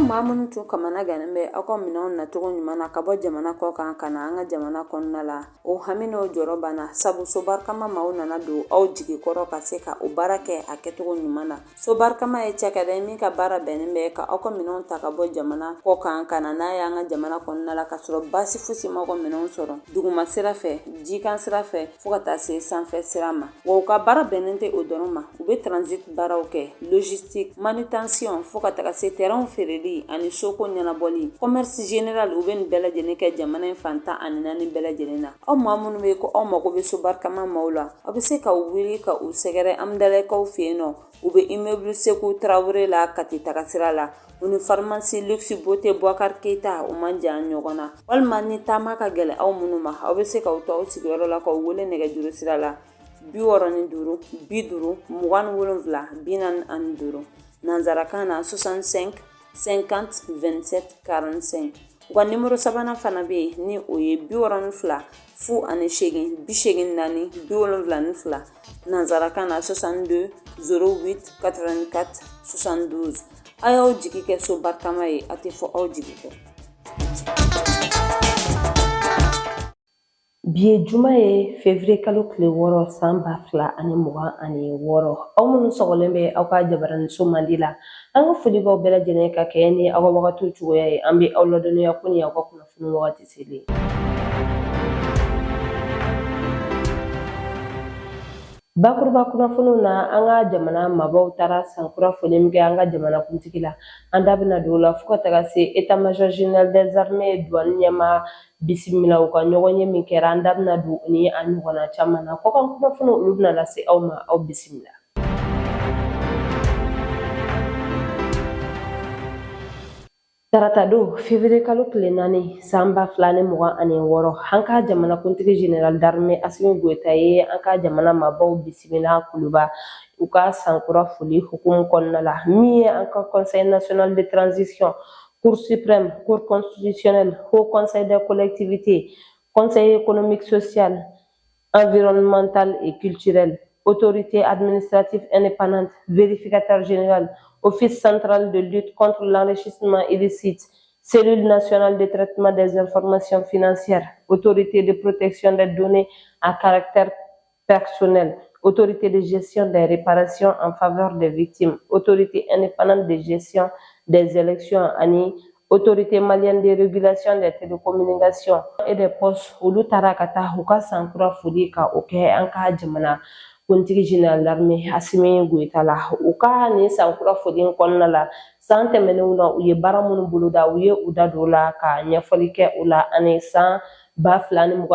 maa minnu tun kamana gannen bɛ aw ka minɛnw nacogo ɲuman na ka bɔ jamana kɔ kan ka na an ka jamana kɔnɔna la, o hami n'o jɔrɔ banna, sabu Sobarikama maaw nana don aw jigi kɔrɔ ka se ka o baara kɛ a kɛcogo ɲuman na. Sobarikama ye cakɛda ye min ka baara bɛnnen bɛ ka aw ka minɛnw ta ka bɔ jamana kɔ kan ka na n'a ye an ka jamana kɔnɔna la, ka sɔrɔ baasi fosi m'aw ka minɛnw sɔrɔ duguma sira fɛ, jikan sira fɛ, fo ka taa se sanfɛ sira ma. Wa u ka baara bɛnnen tɛ o dɔrɔn ma, u bɛ transit baaraw kɛ, logistique, manutention, fo ka taga se terrainw feereli ani soko ɲɛnabɔli, commerce général. U bɛ nin bɛɛ lajɛlen kɛ jamana in fan 14 bɛɛ lajɛlen na. Aw maa minnu bɛ ko aw mago bɛ Sobarikama maaw la, aw bɛ se ka wuli ka u sɛgɛrɛ Amudalayi-kaw fɛ yen nɔ. U bɛ immeuble Seku Tarawele la Kati taga sira la. U ni pharmacie Luxe Beauté Boubacar Keita, u man jan ɲɔgɔn na. Walima ni taama ka gɛlɛn aw minnu ma, aw bɛ se k'aw to aw sigiyɔrɔ la k'aw wele nɛgɛjuru sira la 65 50 27 45, nansarakan na 65 50 27 45. U ka nimoro sabanan fana bɛ yen, ni o ye 62 08 84 72, nansarakan na 62 08 84 72. A y'aw jigi kɛ Sobarikama ye, a tɛ fɔ aw jigi kɔ. Bi ye juma ye, février kalo tile 6, san 2026. Aw minnu sɔgɔlen bɛ aw ka jabaraniso mandi la, an ka foli b'aw bɛɛ lajɛlen ka kɛɲɛ ni aw ka wagatiw cogoya ye. An bɛ aw ladɔnniya ko nin y'aw ka kunnafoni wagati selen. Bakuruba kunnafoniw na, an ka jamana maabaw taara sankura foli min kɛ an ka jamana kuntigi la, an da bɛna don o la, fo ka taga se état major général des armées douane ɲɛmaa bisimila, u ka ɲɔgɔnye min kɛra, an da bɛna don ni a ɲɔgɔnna caman na. Kɔkan kunnafoniw, olu bɛna lase aw ma. Aw bisimila. Taratadon, février kalo tile 4, san 2026, an ka jamanakuntigi général d'armée Asimi Goyita ye an ka jamana maabaw bisimila Kuluba, u ka sankura foli hukumu kɔnɔna la. Min ye an ka Conseil national de transition, Cour suprême, Cour constitutionnelle, Haut Conseil des collectivités, Conseil économique, social, environnemental et culturel, autorité administrative indépendante, vérificateur général, Office central de lutte contre l'enrichissement illicite, Cellule nationale de traitement des informations financières, Autorité de protection des données à caractère personnel, Autorité de gestion des réparations en faveur des victimes, Autorité indépendante de gestion des élections ani Autorité malienne de régulation des télécommunications et des postes, olu taara ka taa u ka sankura foli ka o kɛ an ka jamana kuntigi général d'armée Asimi Goyita la. U ka nin sankura foli in kɔnɔna la, san tɛmɛnenw na, u ye baara minnu boloda, u ye u da don o la ka ɲɛfɔli kɛ o la, ani san 2026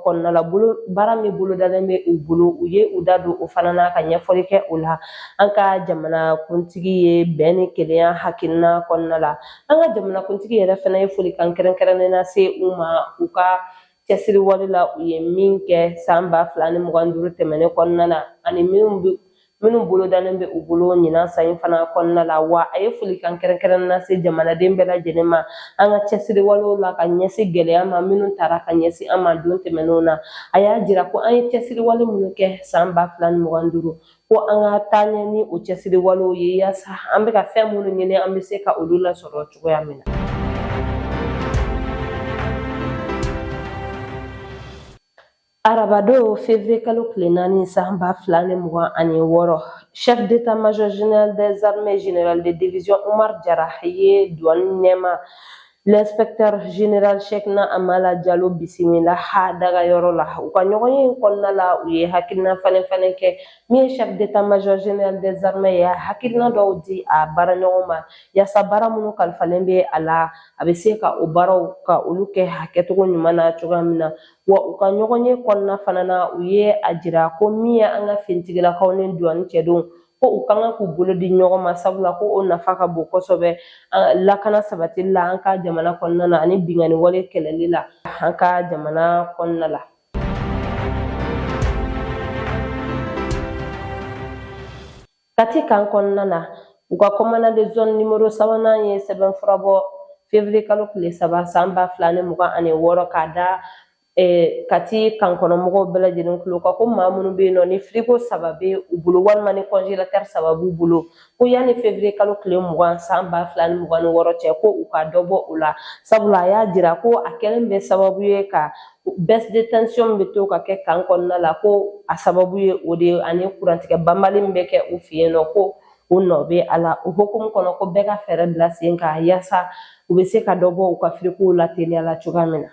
kɔnɔna la, bolo baara min bolodalen bɛ u bolo, u ye u da don o fana na ka ɲɛfɔli kɛ o la. An ka jamana kuntigi ye bɛn ni kelenya hakilina kɔnɔna la, an ka jamana kuntigi yɛrɛ fana ye folikan kɛrɛnkɛrɛnnen lase u ma u ka cɛsiri wale la, u ye min kɛ san 2025 tɛmɛnen kɔnɔna na, ani minnu bolodalen bɛ u bolo ɲinan san in fana kɔnɔna la. Wa a ye folikan kɛrɛnkɛrɛnnen lase jamanaden bɛɛ lajɛlen ma an ka cɛsiri walew la ka ɲɛsin gɛlɛya ma minnu taara ka ɲɛsin an ma don tɛmɛnenw na. A y'a jira ko an ye cɛsiri wale minnu kɛ san 2025, ko an ka taa ɲɛ ni o cɛsiri walew ye, yaasa an bɛ ka fɛn minnu ɲini, an bɛ se ka olu lasɔrɔ cogoya min na. Arabadon, février kalo tile 4, san 2026, chef d'état-major général des armées, général de division Umar Jara ye douane ɲɛmaa, l'inspecteur général Cheikhna Amala Diallo bisimila ha dagayɔrɔ la. U ka ɲɔgɔnye in kɔnɔna la, u ye hakilina falen falen kɛ. Min ye chef d'état-major général des armées ye, hakilina dɔw di a baaraɲɔgɔn ma, yaasa baara minnu kalifalen bɛ a la, a bɛ se ka o baaraw ka olu kɛ a kɛcogo ɲuman na cogoya min na. Wa u ka ɲɔgɔnye kɔnɔna fana na, u ye a jira ko min ye an ka finitigilakaw ni douane cɛdenw, ko u ka kan k'u bolo di ɲɔgɔn ma, sabula ko o nafa ka bon kosɛbɛ lakana sabatili la an ka jamana kɔnɔna na, ani binkanni wale kɛlɛli la an ka jamana kɔnɔna la. Kati kan kɔnɔna na, u ka commandant de zone numéro sabanan ye sɛbɛnfura bɔ février kalo tile 3, san 2026, k'a da Kati kan kɔnɔmɔgɔw bɛɛ lajɛlen tulo kan ko maa minnu bɛ yen nɔ ni firigo saba bɛ u bolo walima ni congélateur saba b'u bolo, ko yanni février kalo tile 20 san 2026 cɛ, ko u ka dɔ bɔ o la, sabula a y'a jira ko a kɛlen bɛ sababu ye ka baisse de tension bɛ to ka kɛ kan kɔnɔna la, ko a sababu ye o de ye, ani kurantigɛ banbali min bɛ kɛ u fɛ yen nɔ, ko o nɔ bɛ a la. O hukumu kɔnɔ, ko bɛɛ ka fɛɛrɛ bila sen kan yaasa u bɛ se ka dɔ bɔ u ka firigow la teliya la cogoya min na.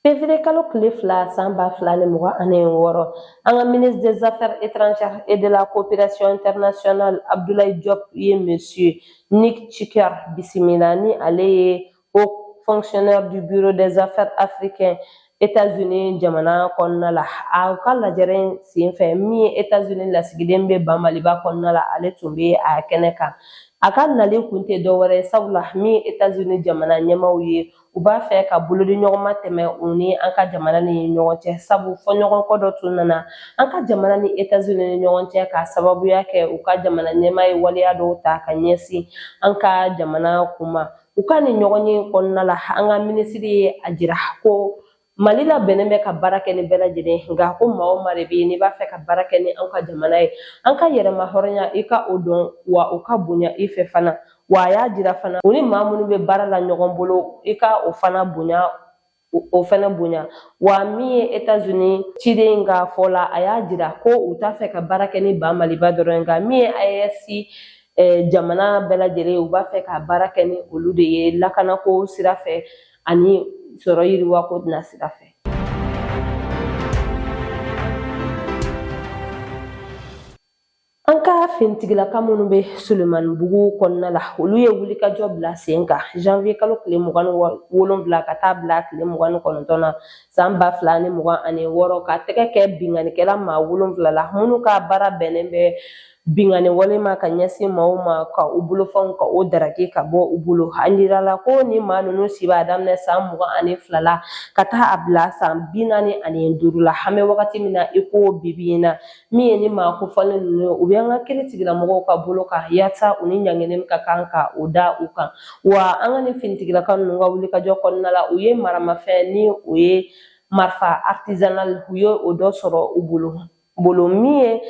Février kalo tile 2 san 2026, an ka ministre des Affaires étrangères et de la coopération internationale Abdoulaye Diop ye monsieur Nick Chinker bisimila, ni ale ye haut fonctionnaire du bureau des affaires africaines États-Unis jamana kɔnɔna la. A ka lajɛrɛ in senfɛ, min ye États-Unis lasigiden bɛ ba Maliba kɔnɔna la, ale tun bɛ a kɛnɛ kan. A ka nali kun tɛ dɔwɛrɛ ye, sabula min ye États-Unis jamana ɲɛmaaw ye, u b'a fɛ ka bolodiɲɔgɔnma tɛmɛ u ni an ka jamana ni ɲɔgɔn cɛ, sabu fɔɲɔgɔnkɔ dɔ tun nana an ka jamana ni États-Unis ni ɲɔgɔn cɛ k'a sababuya kɛ u ka jamana ɲɛmaa ye waleya dɔw ta ka ɲɛsin an ka jamana kuma. U ka nin ɲɔgɔnye kɔnɔna la, an ka minisiri ye a jira ko Mali labɛnnen bɛ ka baara kɛ ni bɛɛ lajɛlen, nka ko maa o maa de bɛ yen n'i b'a fɛ ka baara kɛ ni an ka jamana ye, an ka yɛrɛmahɔrɔnya i ka o dɔn, wa o ka bonya i fɛ fana. Wa a y'a jira fana, u ni maa minnu bɛ baara la ɲɔgɔn bolo, i ka o fana bonya, o fana bonya. Wa min ye États-Unis ciden ka fɔ la, a y'a jira ko u t'a fɛ ka baara kɛ ni ba Maliba dɔrɔn ye, nka min ye AES jamana bɛɛ lajɛlen, u b'a fɛ ka baara kɛ ni olu de ye lakanako sira fɛ ani sɔrɔ yiriwako na sira fɛ. An ka finitigilaka minnu bɛ Sulemanibugu kɔnɔna la, olu ye wulikajɔ bila sen kan janvier kalo tile 27 ka taa bila tile 29 na san 2026, ka tɛgɛ kɛ binkannikɛla maa 7 la, minnu ka baara bɛnnen bɛ binkanni wale ma ka ɲɛsin maaw ma, ka u bolofɛnw ka o daraki ka bɔ u bolo. A yirala ko ni maa ninnu si b'a daminɛ san 22 la ka taa a bila san 45 la. An bɛ wagati min na i ko bibi in na, min ye ni maa kofɔlen ninnu ye, u bɛ an ka kiri tigilamɔgɔw ka bolo kan yaasa u ni ɲangini ka kan ka o da u kan. Wa an ka ni finitigilaka ninnu ka wulikajɔ kɔnɔna la, u ye maramafɛn ni o ye marifa artisanal, u ye o dɔ sɔrɔ u bolo. Min ye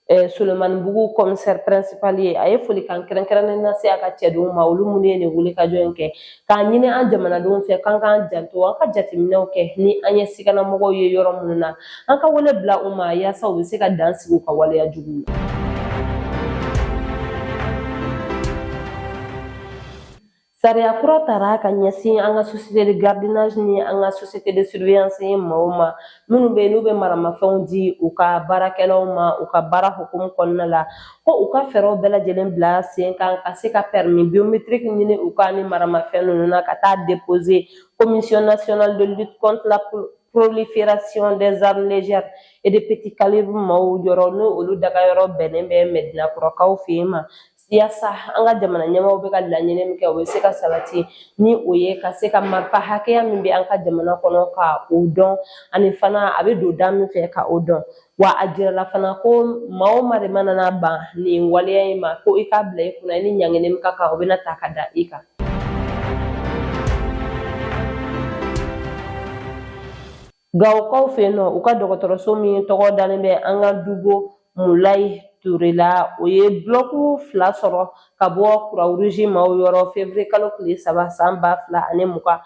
Sulemanibugu commissaire principal ye, a ye folikan kɛrɛnkɛrɛnnen lase a ka cɛdenw ma, olu minnu ye nin wulikajɔ in kɛ, k'a ɲini an jamanadenw fɛ k'an k'an janto, an ka jateminɛw kɛ ni an ye siganamɔgɔw ye yɔrɔ minnu na, an ka wele bila u ma yaasa u bɛ se ka dan sigi u ka waleya juguw la. Sariya kura tara ka ɲɛsin an ka société de gardiennage ni an ka société de surveillance maaw ma, minnu bɛ n'u bɛ maramafɛnw di u ka baarakɛlaw ma u ka baara hukumu kɔnɔna la, ko u ka fɛɛrɛw bɛɛ lajɛlen bila sen kan ka se ka permis biométrique ɲini u ka ni maramafɛn ninnu na, ka taa déposer Commission nationale de lutte contre la prolifération des armes légères et de petit calibre maaw yɔrɔ, n'o olu dagayɔrɔ bɛnnen bɛ Mɛdinakɔrɔkaw fɛ yen ma, yaasa an ka jamana ɲɛmaaw bɛ ka laɲini min kɛ, o bɛ se ka sabati, ni o ye ka se ka marifa hakɛya min bɛ an ka jamana kɔnɔ ka o dɔn, ani fana a bɛ don da min fɛ ka o dɔn. Wa a jirala fana ko maa o maa de mana na ban nin waleya in ma, ko i k'a bila i kunna, i ni ɲangini min ka kan, o bɛna ta ka da i kan. Gawokaw fɛ yen nɔ, u ka dɔgɔtɔrɔso min tɔgɔ dalen bɛ an ka Dubo Mulayi Ture la, o ye bulɔku 2 sɔrɔ ka bɔ Croix-Rouge maaw yɔrɔ février kalo tile 3 san 2026,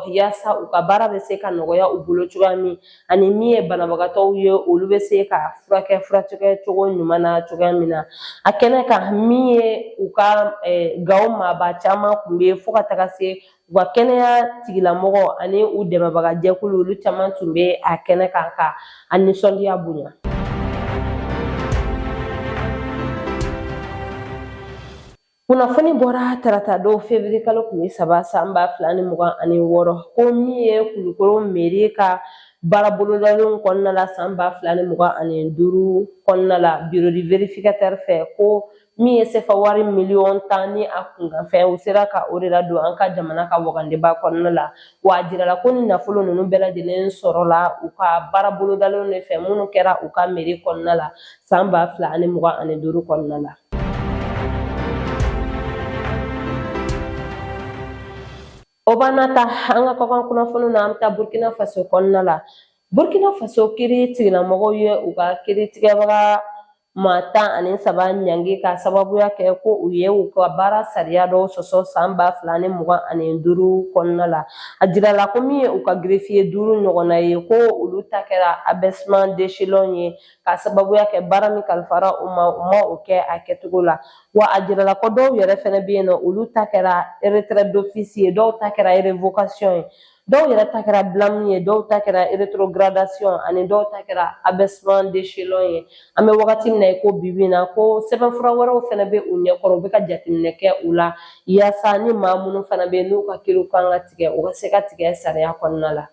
yaasa u ka baara bɛ se ka nɔgɔya u bolo cogoya min, ani min ye banabagatɔw ye, olu bɛ se ka furakɛ furakɛ cogo ɲuman na cogoya min na. A kɛnɛ kan, min ye u ka Gawo maaba caman tun bɛ, fo ka taga se u ka kɛnɛya tigilamɔgɔ ani u dɛmɛbaga jɛkulu, olu caman tun bɛ a kɛnɛ kan ka a nisɔndiya bonya. Kunnafoni bɔra tarata don février kalo tile 3 san 2026, ko min ye Kulukoro mairie ka baara bolodalenw kɔnɔna la san 2025 kɔnɔna la, bureau du vérificateur fɛ, ko min ye sefa wari miliyɔn 10 ni a kunkanfɛn, u sera ka o de ladon an ka jamana ka wagandeba kɔnɔna la. Wa a jirala ko ni nafolo ninnu bɛɛ lajɛlen sɔrɔla u ka baara bolodalenw de fɛ, minnu kɛra u ka mairie kɔnɔna la san 2025 kɔnɔna la. O b'an na ta an ka kɔkan kunnafoniw na, an bɛ taa Burkina Faso kɔnɔna la. Burkina Faso kiri tigilamɔgɔw ye u ka kiri tigɛbaga maa 13 ɲangi ka sababuya kɛ ko u ye u ka baara sariya dɔw sɔsɔ san 2025 kɔnɔna la. A jirala ko min ye u ka greffier 5 ɲɔgɔnna ye, ko olu ta kɛra abaissement d'échelon ye ka sababuya kɛ baara min kalifara u ma, u ma o kɛ a kɛcogo la. Wa a jirala ko dɔw yɛrɛ fɛnɛ bɛ yen nɔ, olu ta kɛra retrait d'office ye, dɔw ta kɛra révocation ye, dɔw yɛrɛ ta kɛra blâme ye, dɔw ta kɛra rétrogradation, ani dɔw ta kɛra abaissement d'échelon ye. An bɛ wagati min na i ko bi bi in na, ko sɛbɛnfura wɛrɛw fana bɛ u ɲɛkɔrɔ, u bɛ ka jateminɛ kɛ u la yaasa ni maa minnu fana bɛ yen n'u ka kiriw kan ka tigɛ, u ka se ka tigɛ sariya kɔnɔna la.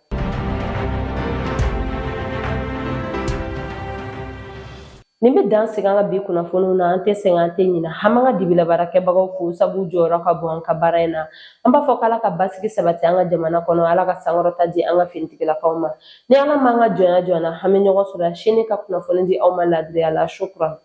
Nin bɛ dan sigi an ka bi kunnafoniw na. An tɛ sɛgɛn, an tɛ ɲinɛ. An b'an ka dibilabaarakɛbagaw fo, sabu jɔyɔrɔ ka bon an ka baara in na. An b'a fɔ k'Ala ka basigi sabati an ka jamana kɔnɔ, Ala ka sankɔrɔta di an ka finitigilakaw ma. Ni Ala m'an ka jɔnya jɔ an na, an bɛ ɲɔgɔn sɔrɔ sini ka kunnafoni di aw ma laadiriya la. Shukran.